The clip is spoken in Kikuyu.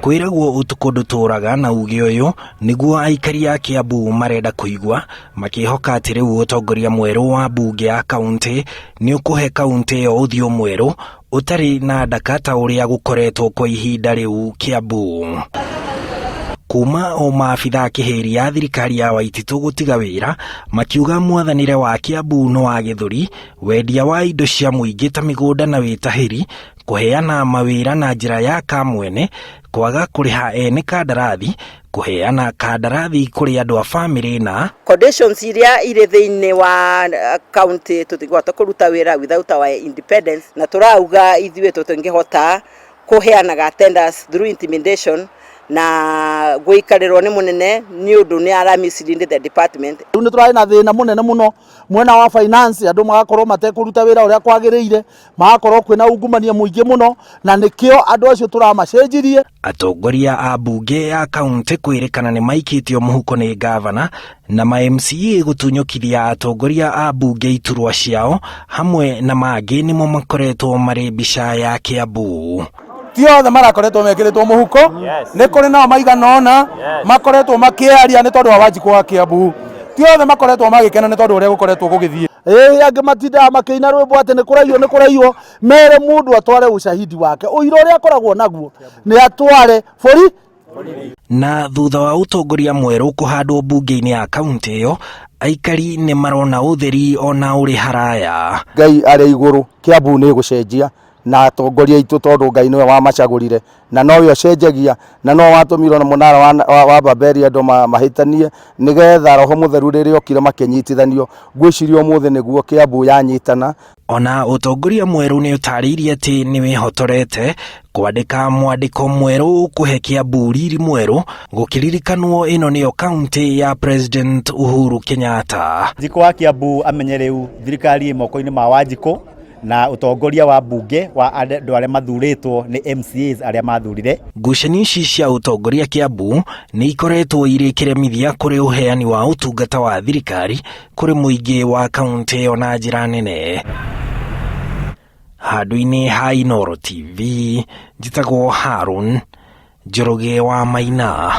Kwĩragwo ũtukũ ndũtũraga na uge ũyũ nĩguo aikari a Kiambu marenda kũigua makĩhoka atĩ rĩu ũtongoria mwerũ wa mbunge ya kaunti nĩ ũkũhe kaunti ĩyo ũthiũ mwerũ ũtarĩ na ndaka ta ũrĩa gũkoretwo kwa ihinda rĩu Kiambu. Kuma o maabitha kĩhĩri ya thirikari ya Waititu gũtiga wĩra makiuga mwathanĩre wa Kiambu nĩ wa gĩthũri, wendia wa indo cia mũingĩ ta mĩgũnda na wĩtahĩri, kũheana mawĩra na njĩra ya kamwene, kwaga kũrĩha ene kandarathi, kũheana kandarathi kũrĩ andũ a bamĩrĩ na conditions iria irĩ thĩinĩ wa county tũtingĩhota kũruta wĩra without our independence, na tũrauga ithuĩ tũtingĩhota kũheanaga tenders through intimidation na gũikarĩrwo nĩ mũnene nĩ ũndũ nĩ ara mislead the department. Rĩu nĩ tũrarĩ na thĩna mũnene mũno mwena wa finance, andũ magakorwo matekũruta wĩra ũrĩa kwagĩrĩire, magakorwo kwĩna ungumania mũingĩ mũno, na nĩkĩo andũ acio tũramacenjirie. Atongoria a mbunge ya kaunti kwĩrĩkana nĩ maikĩtio mũhuko nĩ ngavana na ma MCA gũtunyũkithia atongoria a mbunge iturwa ciao hamwe na mangĩ nĩmo makoretwo marĩ mbica ya Kiambu. Ti othe marakoretwo mekĩrĩtwo mũhuko, nĩ kũrĩ nao maigana ũna makoretwo makĩaria nĩ tondũ wa Wanjikũ wa Kiambu. Ti othe makoretwo magĩkena nĩ tondũ ũrĩa gũkoretwo gũgĩthiĩ. Ĩĩ, angĩ matindaga makĩina rwĩmbo atĩ nĩ kũraiywo, nĩ kũraiywo. Mere mũndũ atware ushahidi wake, ũira ũrĩa akoragwo naguo nĩ atware bori. Na thutha wa ũtongoria mwerũ kũhandwo mbunge-inĩ ya kaunti ĩyo, aikari nĩ marona ũtheri ona ũrĩ haraya. Ngai arĩ igũrũ, Kiambu nĩ ĩgũcenjia na atongoria aitũ, tondũ Ngai nĩwe wamacagũrire na nowe ũcenjagia na nowe watũmirwo na mũnara wa Babeli andũ mahĩtanie nĩgetha Roho Mũtheru rĩrĩa okire makĩnyitithanio. Ngwĩciria ũmũthĩ nĩguo Kiambu yanyitana. Ona ũtongoria mwerũ nĩ ũtarĩirie atĩ nĩ wĩhotorete kwandĩka mwandĩko mwerũ kũhe Kiambu riri mwerũ, gũkĩririkanwo ĩno nĩyo kaunti ya President Uhuru Kenyatta. Wanjikũ wa Kiambu amenye rĩu thirikari ĩ moko-inĩ ma Wanjikũ na ũtongoria wa mbunge wa andũ arĩa mathurĩtwo nĩ MCAs arĩa mathurire. Ngucanio ici cia ũtongoria Kiambu nĩ ikoretwo irĩ kĩremithia kũrĩ ũheani wa ũtungata wa thirikari kũrĩ mũingĩ wa kaunti ĩyo na njĩra nene. Handũ-inĩ ha Inooro TV, njĩtagwo Harun Njoroge wa Maina.